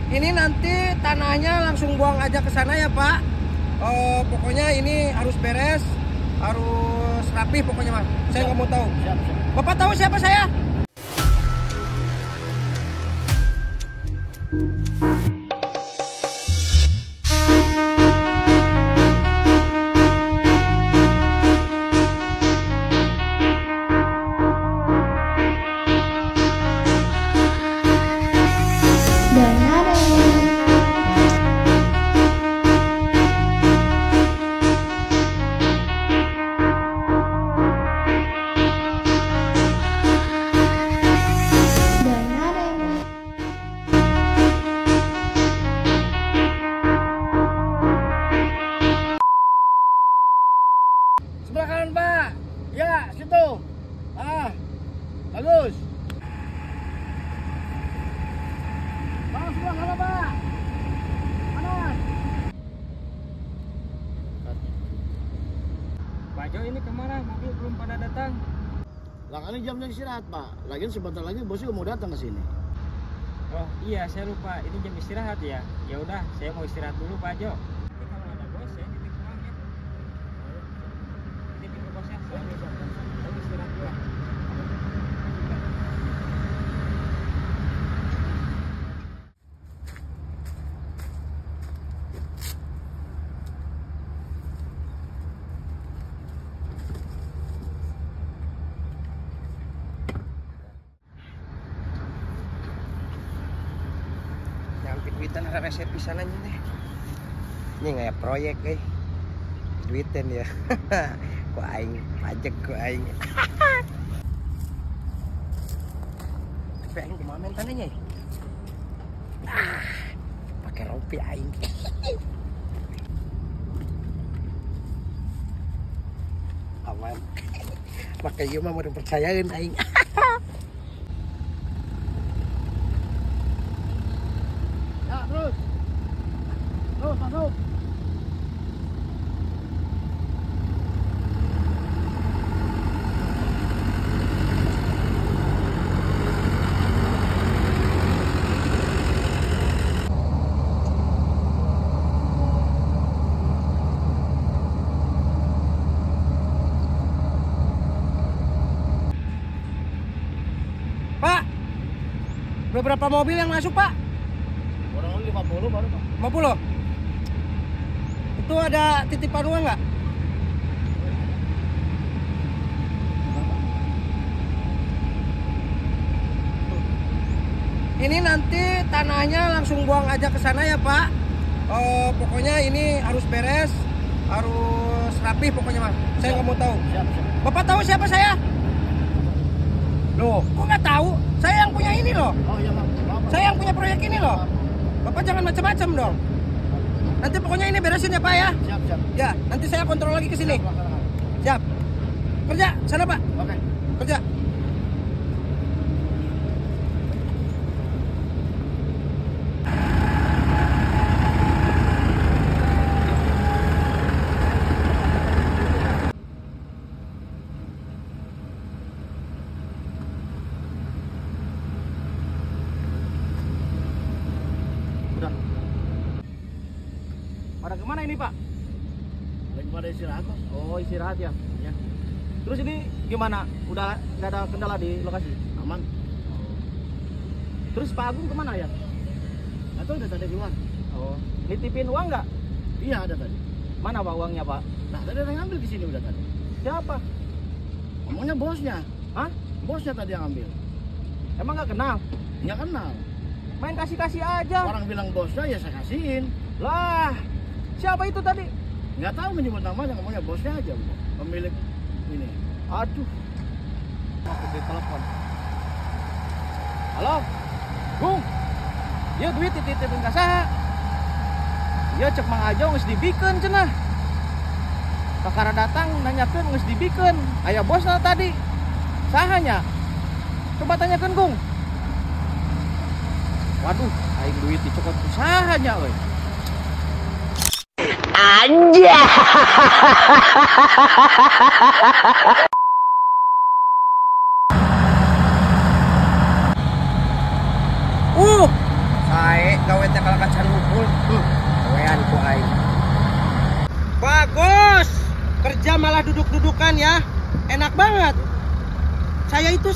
Ini nanti tanahnya langsung buang aja ke sana ya Pak. Pokoknya ini harus beres, harus rapi pokoknya Mas. Saya nggak mau tahu. Siap, siap. Bapak tahu siapa saya? Sebelah kanan Pak. Ya, situ. Ah, bagus. Bang, sebelah sana Pak. Kanan. Pak Jo ini kemana? Mobil belum pada datang. Lah kali jamnya istirahat Pak. Lagian sebentar lagi bos juga mau datang ke sini. Oh iya, saya lupa. Ini jam istirahat ya. Ya udah, saya mau istirahat dulu Pak Jo. Nanti kalau ada bos, saya titip uang ya. Titip ke bosnya. Saya istirahat dulu. Duitan resep pisan aja nih. Ini kayak proyek euy. Duitan ya. Ku aing pajak ku aing. Tapi aing kumaha mentana nya? Ah, pakai rompi aing. Aman. Pakai ieu mah mau dipercayain aing. Terus, terus masuk. Pak, beberapa mobil yang masuk Pak? 50 baru Pak. 50? Itu ada titipan uang nggak? Ini nanti tanahnya langsung buang aja ke sana ya Pak. Pokoknya ini harus beres, harus rapi pokoknya Mas. Saya nggak mau tahu. Siap, siap. Bapak tahu siapa saya? Loh, kok nggak tahu? Saya yang punya ini loh. Oh iya Pak. Saya yang punya proyek ini loh. Bapak jangan macam-macam dong. Nanti pokoknya ini beresin ya Pak ya. Siap, siap. Ya, nanti saya kontrol lagi ke sini. Siap. Kerja, sana Pak. Oke. Kerja. Pada kemana ini Pak? Lagi pada istirahat Pak. Oh istirahat ya? Ya. Terus ini gimana? Udah nggak ada kendala di lokasi? Aman. Oh. Terus Pak Agung kemana ya? Atau udah tadi keluar. Oh. Nitipin uang nggak? Iya ada tadi. Mana Pak uangnya Pak? Nah tadi ada yang ambil di sini udah tadi. Siapa? Ngomongnya bosnya. Hah? Bosnya tadi yang ambil. Emang nggak kenal? Nggak kenal. Main kasih-kasih aja. Orang bilang bosnya ya saya kasihin. Lah. Siapa itu tadi? Nggak tahu menyebut namanya, ngomongnya bosnya aja, Bu. Pemilik ini. Aduh. Aku di telepon. Halo? Gung. Ya duit dititipin ka saha? Ya cek Mang Ajo geus dibikeun cenah. Kakara datang nanyakeun geus dibikeun. Aya bosna tadi. Saha nya? Coba tanyakeun, Gung. Waduh, aing duit dicokot ku saha nya euy. Anjay. Wae gawe teh kalau kacan hukul. Gawean ku aing. Bagus. Kerja malah duduk-dudukan ya. Enak banget. Saya itu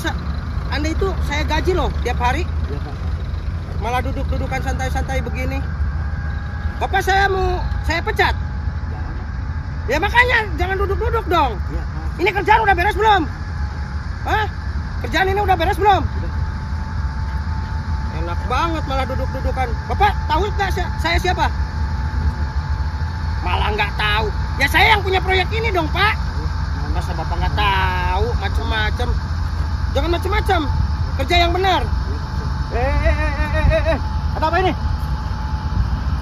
Anda itu saya gaji loh tiap hari. Iya, Pak. Malah duduk-dudukan santai-santai begini. Bapak saya mau saya pecat. Jangan, Pak. Ya makanya jangan duduk-duduk dong. Iya, Pak. Ini kerjaan udah beres belum? Hah? Kerjaan ini udah beres belum? Udah. Enak banget malah duduk-dudukan. Bapak tahu nggak saya siapa? Malah nggak tahu. Ya saya yang punya proyek ini dong, Pak. Masa Bapak nggak tahu macem-macem. Jangan macem-macem. Kerja yang benar. Ada apa ini?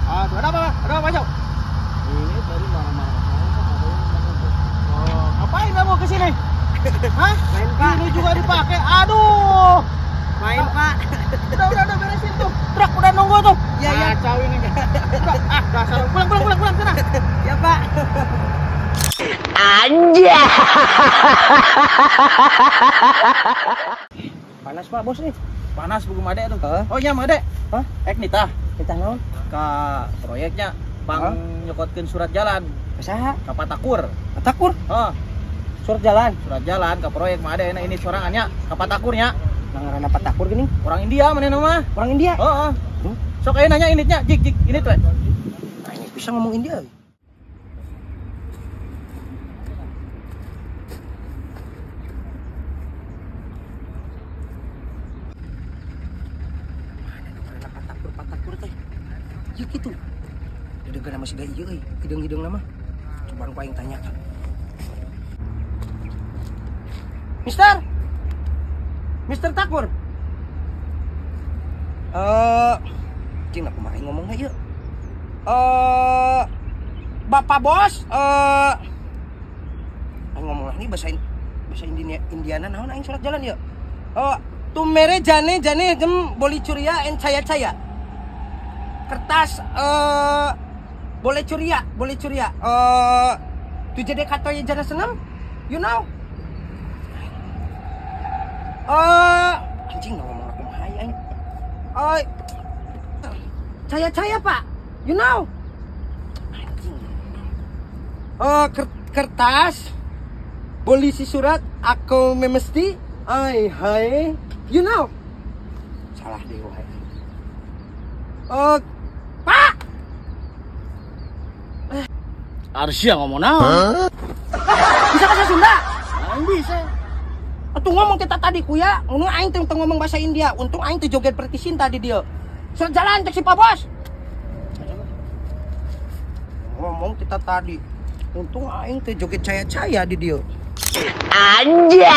Aduh, ada apa? Ada apa, Cok? Ini tadi marah-marah ke saya, Pak. Katanya mau Oh, ngapain kamu ke sini? Hah? Main, Pak. Ini juga dipakai. Aduh. Main, Pak. Udah beresin tuh. Truk udah nunggu tuh. Iya, iya. Kacau ini. Udah, ah, dasar. Pulang sana. Ya, Pak. Anjay. Panas, Pak, bos nih. Panas buku Made tuh. Heeh. Oh iya, Made. Hah? Ek nitah Nitah naon? ka proyeknya pang nyokotkeun surat jalan Ka saha? ka Patakur. Patakur. Oh, Surat jalan. surat jalan ka proyek Made enak ini sorangannya ka Patakurnya. Nah, ngaranna Patakur gini. Orang India manehna mah. Orang India. Heeh. Hmm? Sok aya nanya initnya, jik jik ini tuh. Nah, ini bisa ngomong India. Mana nu ngaranna Patakur Patakur teh? Ieu kitu. Dedegan masih da ieu euy, hideung-hideung nama. Coba ku aing tanya. Mister. Mister Takur. Cing aku mah ngomongnya ieu. Bapak bos, aing ngomong lagi bahasa bahasa India Indiana naon aing surat jalan ieu. Tu mere jane jane jem boli curia en caya caya. Kertas boleh curia, boleh curia. Tu jadi katoy jana senam, you know. Anjing ngomong aku mah aing. Caya-caya, Pak. You know. Anjing. Kertas polisi surat aku memesti ai hai you know. Salah deh wae. Pak. Arsya ngomong naon? Bisa bahasa Sunda? Aing bisa. Atuh ngomong kita tadi kuya, untung aing teu ngomong bahasa India, untung aing teu joget Pretty Sinta di dieu. Surat jalan cek si Pak Bos. Ngomong kita tadi, untung aing teu joget caya-caya di dieu. Anjay.